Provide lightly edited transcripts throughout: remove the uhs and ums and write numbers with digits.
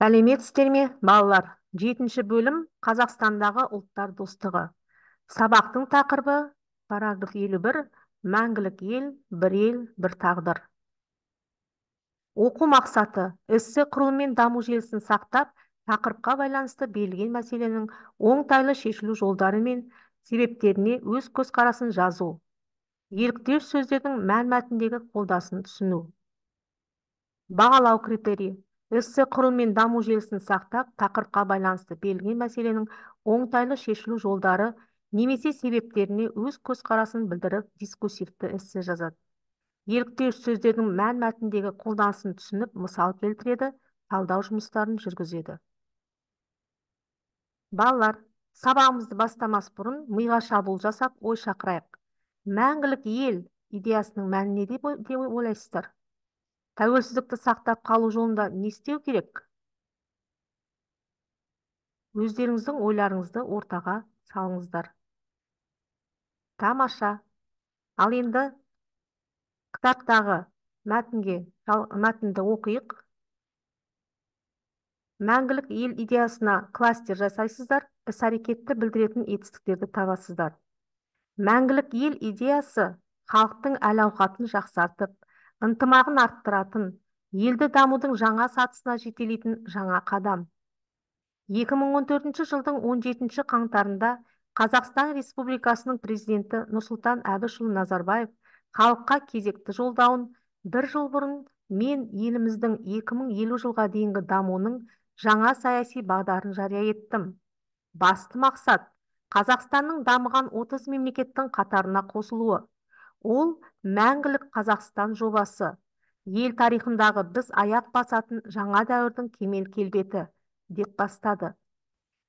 Сәлеметсіздер ме, балалар? 7-ші бөлім Қазақстандағы ұлттар достығы. Сабақтың тақырыбы параграф 51, мәңгілік ел, бір ел, бір тағдыр. Оқу мақсаты эссе құрылымы мен даму желісін сақтап, тақырыпқа байланысты берілген мәселенің оңтайлы шешілу жолдары мен себептеріне өз көзқарасын жазу. Еліктеуіш сөздердің мән-мәтіндегі қолдасын түсіну. Бағалау критерийі. Эссе құрылымы мен даму желісін сақтап, тақырыпқа байланысты берілген мәселенің оңтайлы шешілу жолдары немесе себептеріне өз көзқарасын білдіріп, дискурсивті эссе жазады. Еліктеуіш сөздердің мән-мәтіндегі қолданысын түсініп, мысал келтіреді, талдау жұмыстарын жүргізеді. Балалар, сабағымызды бастамас бұрын миға шабуыл жасап, ой шақырайық. Мәңгілік ел идеясының мәні не деп ойлайсыздар? Тәуелсіздікті сақтап қалу жолында не істеу керек? Өздеріңіздің ойларыңызды ортаға салыңыздар. Тамаша. Ал енді кітаптағы мәтінді оқиық. Мәңгілік ел идеясына кластер жасайсыздар, іс-әрекетті білдіретін етістіктерді табасыздар. Мәңгілік ел идеясы халықтың әл-ауқатын жақсартып, ынтымағын арттыратын, елді дамудың жаңа сатысына жетелейтін жаңа қадам. 2014 жылдың 17 қаңтарында Қазақстан Республикасының президенті Нұрсұлтан Әбішұлы Назарбаев халыққа кезекті жолдауын бір жыл бұрын мен еліміздің 2050 жылға дейінгі дамуының жаңа саяси бағдарын жария еттім. Басты мақсат Қазақстанның дамыған 30 мемлекеттің қатарына қосылуы. Ол мәңгілік Қазақстан жобасы, ел тарихындағы біз аяқ басатын жаңа дәуірдің кемел келбеті, деп бастады.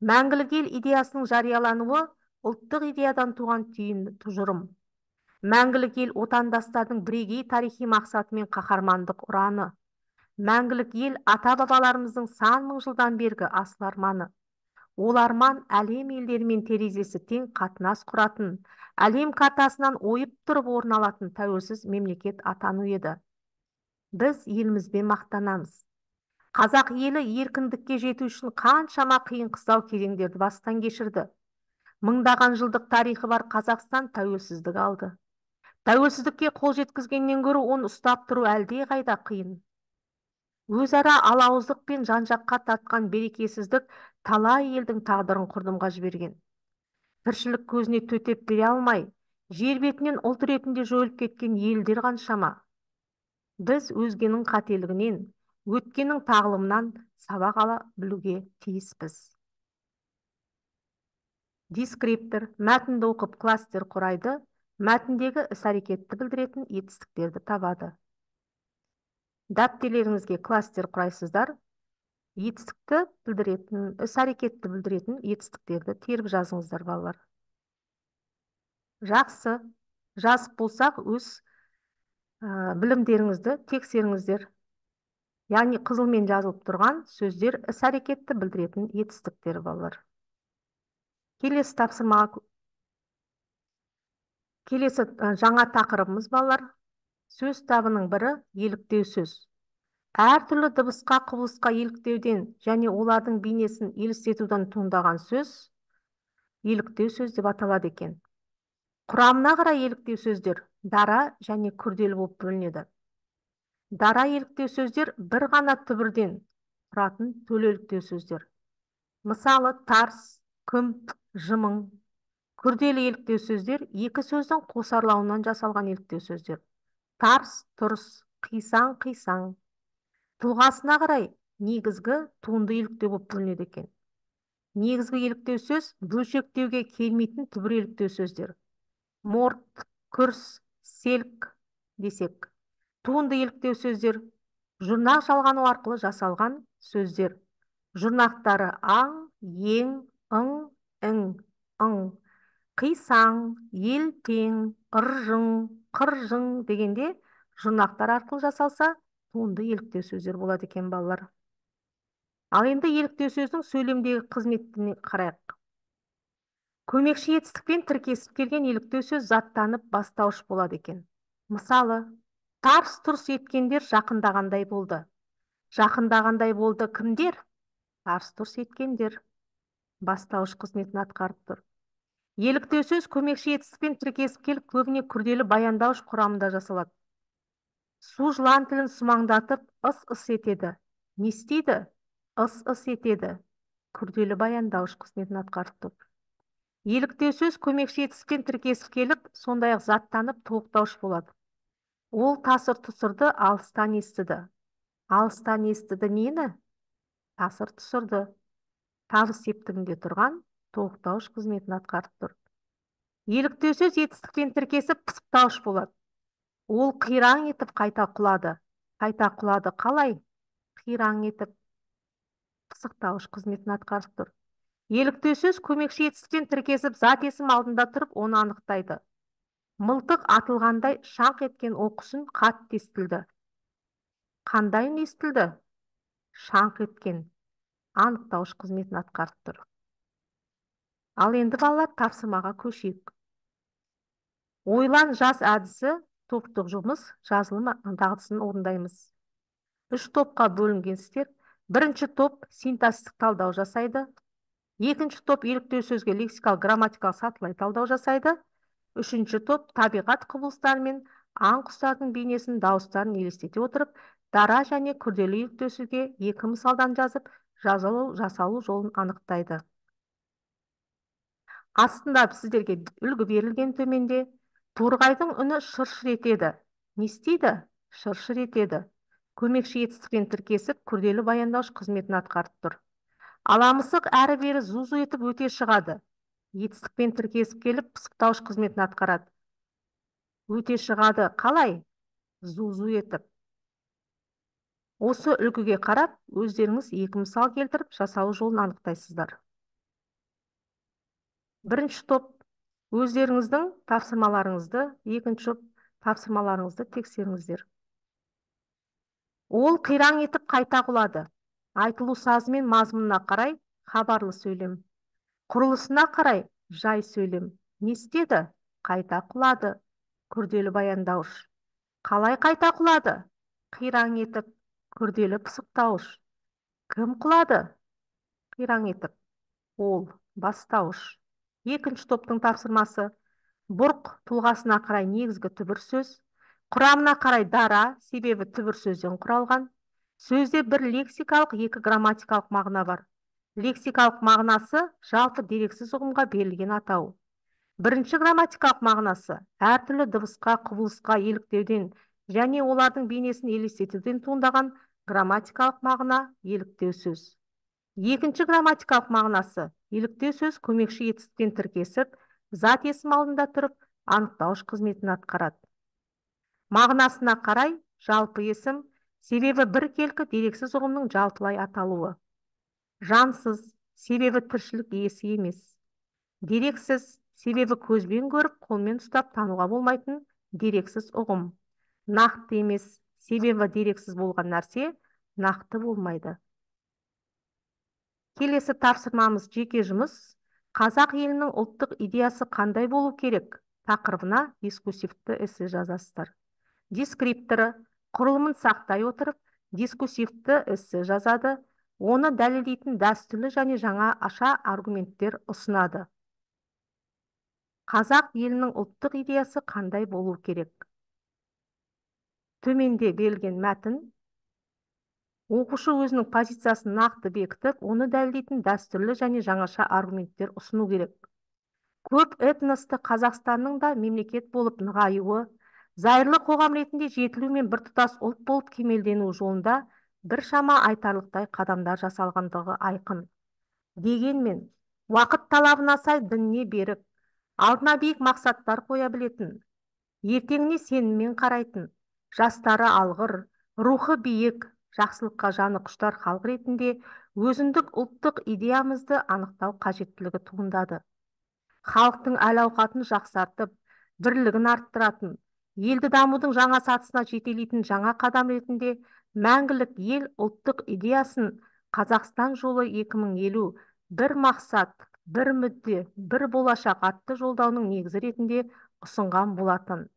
Мәңгілік ел идеясының жариялануы ұлттық идеядан туған түйінді тұжырым. Мәңгілік ел отандастардың бірегей тарихи мақсаты мен қаһармандық ұраны. Мәңгілік ел ата-бабаларымыздың сан мың жылдан бергі асыл арманы. Ол арман әлем елдерімен терезесі тең қатынас құратын, әлем картасынан ойып тұрып орын алатын тәуелсіз мемлекет атану еді. Біз елімізбен мақтанамыз. Қазақ елі еркіндікке жету үшін қаншама қиын-қыстау кезеңдерді бастан кешірді. Мыңдаған жылдық тарихы бар Қазақстан тәуелсіздік алды. Тәуелсіздікке қол жеткізгеннен гөрі оны ұстап тұру әлдеқайда қиын. Өзара алауыздық пен жан-жаққа тартқан берекесіздік талай елдің тағдырын құрдымға жіберген. Тіршілік көзіне төтеп бере алмай, жер бетінен ұлт ретінде жойылып кеткен елдер қаншама. Біз өзгенің қателігінен, өткеннің тағылымынан сабақ ала білуге тиіспіз. Дескриптор мәтінді оқып кластер құрайды, мәтіндегі іс-әрекетті білдіретін етістіктерді табады. Дәптерлеріңізге кластер құрайсыздар, етістікті білдіретін, іс-әрекетті білдіретін етістіктерді теріп жазыңыздар, балалар. Жақсы, жазып болсақ, өз білімдеріңізді тексеріңіздер. Яғни қызылмен жазылып тұрған сөздер іс-әрекетті білдіретін етістіктер, балалар. Келесі тапсырмаға, келесі жаңа тақырыбымыз, балалар. Сөз табының бірі еліктеу сөз. Әртүрлі дыбысқа, құбылысқа еліктеуден және олардың бейнесін елестетуден туындаған сөз еліктеу сөз деп аталады екен. Құрамына қарай еліктеу сөздер дара және күрделі болып бөлінеді. Дара еліктеу сөздер бір ғана түбірден тұратын төл еліктеу сөздер. Мысалы, тарс, күмп, жымың. Күрделі еліктеу сөздер екі сөздің қосарлауынан жасалған еліктеу сөздер. Тарс, тұрс, қисаң, қисаң. Тұлғасына қарай негізгі туынды еліктеу болып бөлінеді екен. Негізгі еліктеу сөз бөлшектеуге келмейтін түбір еліктеу сөздер. Морт, күрс, селк десек. Туынды еліктеу сөздер жұрнақ жалғану арқылы жасалған сөздер. Жұрнақтары аң, ең, ың, ің, ың. Қисаң, елтең, ыржың, қыржың дегенде жұрнақтар арқылы жасалса, туынды еліктеу сөздер болады екен, балалар. Ал енді еліктеу сөздің сөйлемдегі қызметіне қарайық. Көмекші етістікпен тіркесіп келген еліктеу сөз заттанып бастауыш болады екен. Мысалы, тарс-тұрс еткендер жақындағандай болды. Жақындағандай болды кімдер? Тарс-тұрс еткендер бастауыш қызметін атқарып тұр. Еліктеу сөз көмекші етістікпен тіркесіп келіп, көбіне күрделі баяндауыш құрамында жасалады. Су жылан тілін сумаңдатып, ыс-ыс етеді. Не істейді? Ыс-ыс етеді. Күрделі баяндауыш қызметін атқарып тұр. Еліктеу сөз көмекші етістікпен тіркесіп келіп, сондай-ақ заттанып толықтауыш болады. Ол тасыр-тұсырды алыстан естіді. Алыстан естіді нені? Тасыр-тұсырды. Табыс септігінде тұрған толықтауыш қызметін атқарып тұр. Еліктеу сөз етістікпен тіркесіп пысықтауыш болады. Ол қираң етіп қайта құлады. Қайта құлады қалай? Қираң етіп пысықтауыш қызметін атқарып тұр. Еліктеу сөз көмекші етістікпен тіркесіп зат есім алдында тұрып оны анықтайды. Мылтық атылғандай шаңқ еткен оқыс үн қатты естілді. Қандай үн естілді? Шаңқ еткен. Анықтауыш қызметін атқарып тұр. Ал енді балалар, тапсырмаға көшейік. Ойлан жаз әдісі топтық жұмыс жазылым дағдысын орындаймыз. 3 топқа бөлінгенсіздер. Бірінші топ синтаксистік талдау жасайды. Екінші топ еліктеу сөзге лексикалық, грамматикалық сатылай талдау жасайды. Үшінші топ табиғат құбылыстары мен аң құстардың бейнесін, дауыстарын елестете отырып, дара және күрделі еліктеу сөзге 2 мысалдан жазып, жасалу жолын анықтайды. Астында сіздерге үлгі берілген төменде. Торғайдың үні шыр-шыр етеді. Не істейді? Шыр-шыр етеді. Көмекші етістікпен тіркесіп, күрделі баяндауыш қызметін атқарып тұр. Ала мысық әрі-бері зу-зу етіп өте шығады. Етістікпен тіркесіп келіп, пысықтауыш қызметін атқарады. Өте шығады қалай? Зу-зу етіп. Осы үлгіге қарап, өздеріңіз 2 мысал келтіріп, жасалу жолын анықтайсыздар. Бірінші топ өздеріңіздің тапсырмаларыңызды, екінші топ тапсырмаларыңызды тексеріңіздер. Ол қираң етіп қайта құлады. Айтылу сазы мен мазмұнына қарай хабарлы сөйлем. Құрылысына қарай жай сөйлем. Не істеді? Қайта құлады. Күрделі баяндауыш. Қалай қайта құлады? Қираң етіп, күрделі пысықтауыш. Кім құлады? Қираң етіп. Ол бастауыш. Екінші топтың тапсырмасы. Бұрқ тұлғасына қарай негізгі түбір сөз. Құрамына қарай дара, себебі түбір сөзден құралған. Сөзде бір лексикалық, 2 грамматикалық мағына бар. Лексикалық мағынасы жалпы дерексіз ұғымға берілген атау. Бірінші грамматикалық мағынасы әртүрлі дыбысқа, құбылысқа еліктеуден және олардың бейнесін елестетуден туындаған грамматикалық мағына еліктеу сөз. Екінші грамматикалық мағынасы еліктеу сөз көмекші етістіктен тіркесіп, зат есім алдында тұрып, анықтауыш қызметін атқарады. Мағынасына қарай жалпы есім, себебі біркелкі дерексіз ұғымның жалпылай аталуы. Жансыз, себебі тіршілік иесі емес. Дерексіз, себебі көзбен көріп, қолмен ұстап тануға болмайтын дерексіз ұғым. Нақты емес, себебі дерексіз болған нәрсе нақты болмайды. Келесі тапсырмамыз жеке жұмыс. Қазақ елінің ұлттық идеясы қандай болу керек? Тақырыбына дискурсивті эссе жазасыздар. Дескрипторы құрылымын сақтай отырып, дискурсивті эссе жазады, оны дәлелдейтін дәстүрлі және жаңа аша аргументтер ұсынады. Қазақ елінің ұлттық идеясы қандай болу керек? Төменде берілген мәтін. Оқушы өзінің позициясын нақты бекітіп, оны дәлелдейтін дәстүрлі және жаңаша аргументтер ұсыну керек. Көп этносты Қазақстанның да мемлекет болып нығаюы, зайырлы қоғам ретінде жетілу мен біртұтас ұлт болып кемелдену жолында біршама айтарлықтай қадамдар жасалғандығы айқын. Дегенмен, уақыт талабына сай дініне берік, алдына биік мақсаттар қоя білетін, ертеңіне сеніммен қарайтын, жастары алғыр, рухы биік, жақсылыққа жаны құштар халық ретінде өзіндік ұлттық идеямызды анықтау қажеттілігі туындады. Халықтың әл-ауқатын жақсартып, бірлігін арттыратын, елді дамудың жаңа сатысына жетелейтін жаңа қадам ретінде мәңгілік ел ұлттық идеясын Қазақстан жолы 2050 бір мақсат, бір мүдде, бір болашақ атты жолдауының негізі ретінде ұсынған болатын.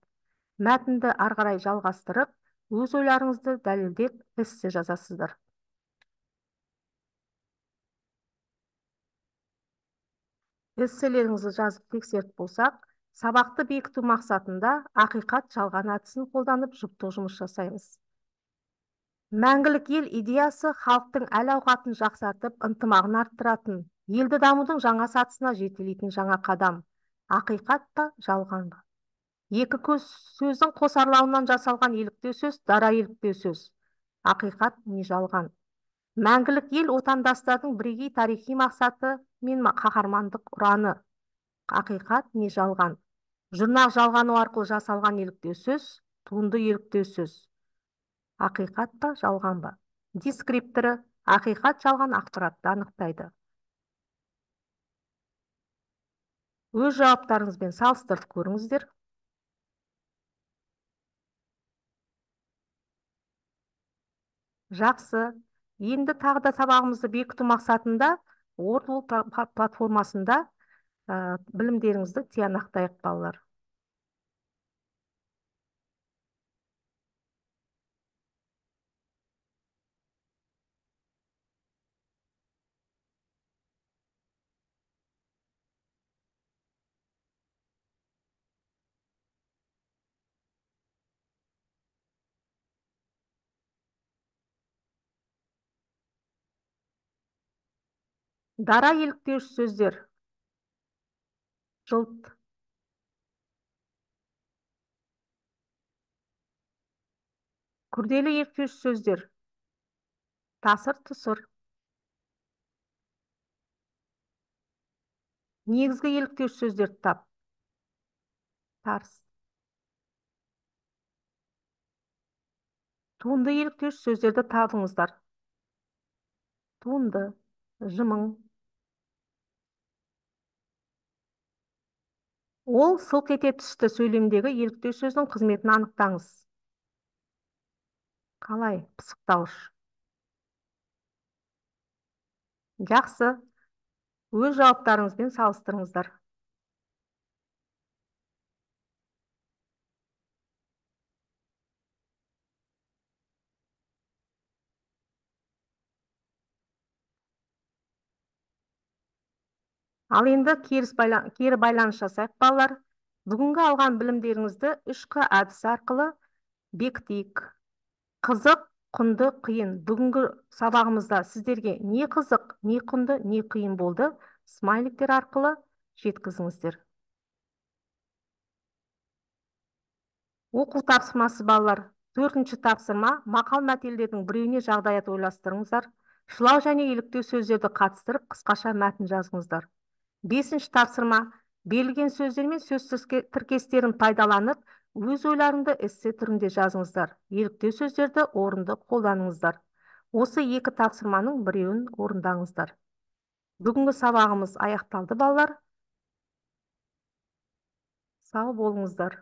Мәтінді ары қарай жалғастырып, өз ойларыңызды дәлелдеп эссе жазасыздар. Эсселеріңізді жазып тексеріп болсақ, сабақты бекіту мақсатында ақиқат жалған әдісін қолданып жұптық жұмыс жасаймыз. Мәңгілік ел идеясы халықтың әл-ауқатын жақсартып, ынтымағын арттыратын, елді дамудың жаңа сатысына жетелейтін жаңа қадам. Ақиқат па, жалған ба? Екі сөздің қосарлауынан жасалған еліктеу сөз, дара еліктеу сөз. Ақиқат не жалған? Мәңгілік ел отандастардың бірегей тарихи мақсаты мен қаһармандық ұраны. Ақиқат не жалған? Жұрнақ жалғану арқылы жасалған еліктеу сөз, туынды еліктеу сөз. Ақиқат па, жалған ба? Дескрипторы ақиқат жалған ақпаратты анықтайды. Өз жауаптарыңызбен салыстырып көріңіздер. Жақсы. Енді тағы да сабағымызды бекіту мақсатында Wordwall платформасында білімдеріңізді тиянақтайық, балалар. Дара еліктеуіш сөздер. Жылт. Күрделі еліктеуіш сөздер. Тасыр тұсыр. Негізгі еліктеуіш сөздерді тап. Тарс. Туынды еліктеуіш сөздерді табыңыздар. Туынды, жымың. Ол сылқ ете түсті сөйлемдегі еліктеу сөзінің қызметін анықтаңыз. Қалай? Пысықтауыш. Жақсы. Өз жауаптарыңызбен салыстырыңыздар. Ал енді кері байланыс жасайық, балалар. Бүгінгі алған білімдеріңізді 3Қ әдісі арқылы бекітейік. Қызық, құнды, қиын. Бүгінгі сабағымызда сіздерге не қызық, не құнды, не қиын болды, смайликтер арқылы жеткізіңіздер. Оқу тапсырмасы, балалар. 4-ші тапсырма. Мақал мәтелдердің біреуіне жағдаят ойластырыңыздар. Шылау және еліктеу сөздерді қатыстырып, қысқаша мәтін жазыңыздар. 5-ші тапсырма. Берілген сөздер мен сөз тіркестерін пайдаланып, өз ойларыңды эссе түрінде жазыңыздар. Еліктеу сөздерді орынды қолданыңыздар. Осы 2 тапсырманың біреуін орындаңыздар. Бүгінгі сабағымыз аяқталды, балалар. Сау болыңыздар.